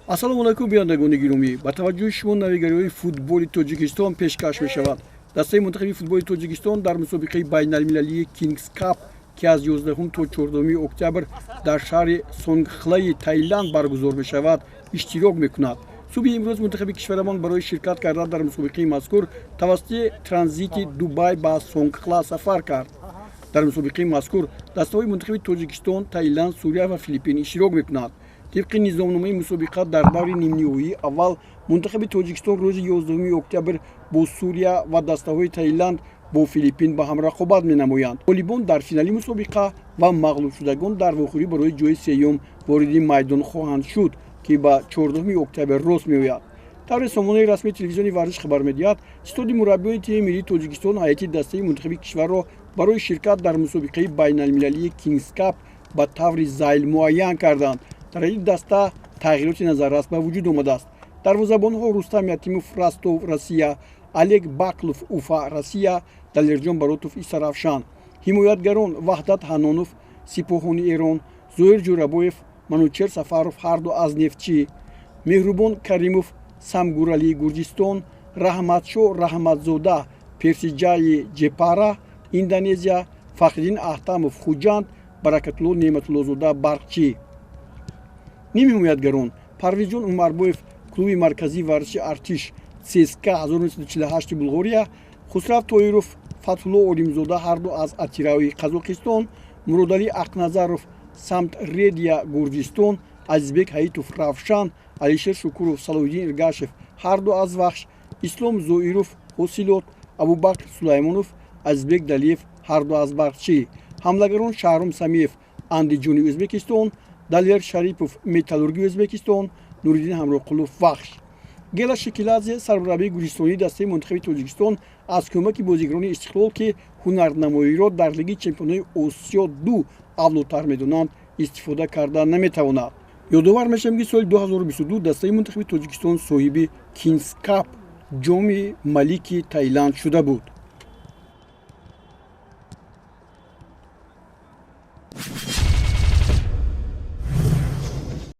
Ассалому алайкум, бинандагони гиромӣ! Ба таваҷҷӯҳи шумо навигариҳои футболи Тоҷикистон пешкаш мешавад. Дастаи мунтахаби футболи Тоҷикистон дар мусобиқаи байналмилалии Кингс Кап, ки аз 11 то 14 октябр дар шаҳри Сонгхлаи Таиланд баргузор мешавад, иштирок мекунад. Субҳи имрӯз мунтахаби кишварамон барои ширкат кардан дар мусобиқаи мазкур тавассути транзити Дубай ба Сонгхла сафар кард. Дар мусобиқаи мазкур дастаҳои мунтахаби Тоҷикистон, Таиланд, Сурия ва Филиппин иштирок мекунанд. Тибқи низомномаи мусобиқа, дар даври нимниҳоии аввал мунтахаби Тоҷикистон рӯзи 11 октябр бо Сурия ва дастаҳои Таиланд бо Филиппин ба ҳам рақобат менамоянд. Ғолибон дар финали мусобиқа ва мағлубшудагон дар вохӯрӣ барои ҷои сеюм вориди майдон хоҳанд шуд, ки ба 14 октябр рост меояд. Тавре сомонаи расмии телевизиони Варзиш хабар медиҳад, ситоди мураббиёни тими миллии Тоҷикистон ҳайати дастаи мунтахаби кишварро барои ширкат дар мусобиқаи байналмилалии Кингскап ба таври зайл муайян карданд. Дар ҳайати даста тағйироти назаррас ба вуҷуд омадааст. Дарвозабонҳо: Рустам Ятимов, Ростов, Россия; Олег Баклов, Уфа, Россия; Далерҷон Баротов, Истаравшан. Ҳимоятгарон: Ваҳдат Ҳаннонов, Сипоҳони Эрон; Зоир Ҷӯрабоев, Манучер Сафаров, ҳарду аз Нефтчӣ; Меҳрубон Каримов, Самгуралии Гурҷистон; Раҳматшоҳ Раҳматзода, Персиҷаи Ҷепара, Индонезия; Фахриддин Аҳтамов, Хуҷанд; Баракатулло Неъматуллозода, Барқчӣ. Нимҳимоятгарон: Парвизҷон Умарбоев, клуби марказии варзиши Артиш ЦСКА 1948 Булғория; Хусрав Тоиров, Фатҳулло Олимзода, ҳарду аз Атирауи Қазоқистон; Муродалӣ Ақназаров, Самтредия, Гурҷистон; Азизбек Ҳаитов, Равшан; Алишер Шукуров, Салоҳиддин Иргашев, ҳарду аз Вахш; Ислом Зоиров, Ҳосилот; Абубакр Сулаймонов, Азизбек Далиев, ҳарду аз Барқчӣ. Ҳамлагарон: Шаҳром Самиев, Андиҷони Ӯзбекистон; Далер Шарипов, Металлурги Ӯзбекистон; Нуриддин Ҳамроқулов, Вахш. Гела Шекиладзе, сармураббии гурҷистонии дастаи мунтахаби Тоҷикистон, аз кӯмаки бозигарони Истиқлол, ки ҳунарнамоиро дар Лиги чемпионои Осиё ду авлотар медонанд, истифода карда наметавонад. Ёдовар мешавем, ки соли 2022 дастаи мунтахаби Тоҷикистон соҳиби Кингскап, ҷоми малики Таиланд, шуда буд.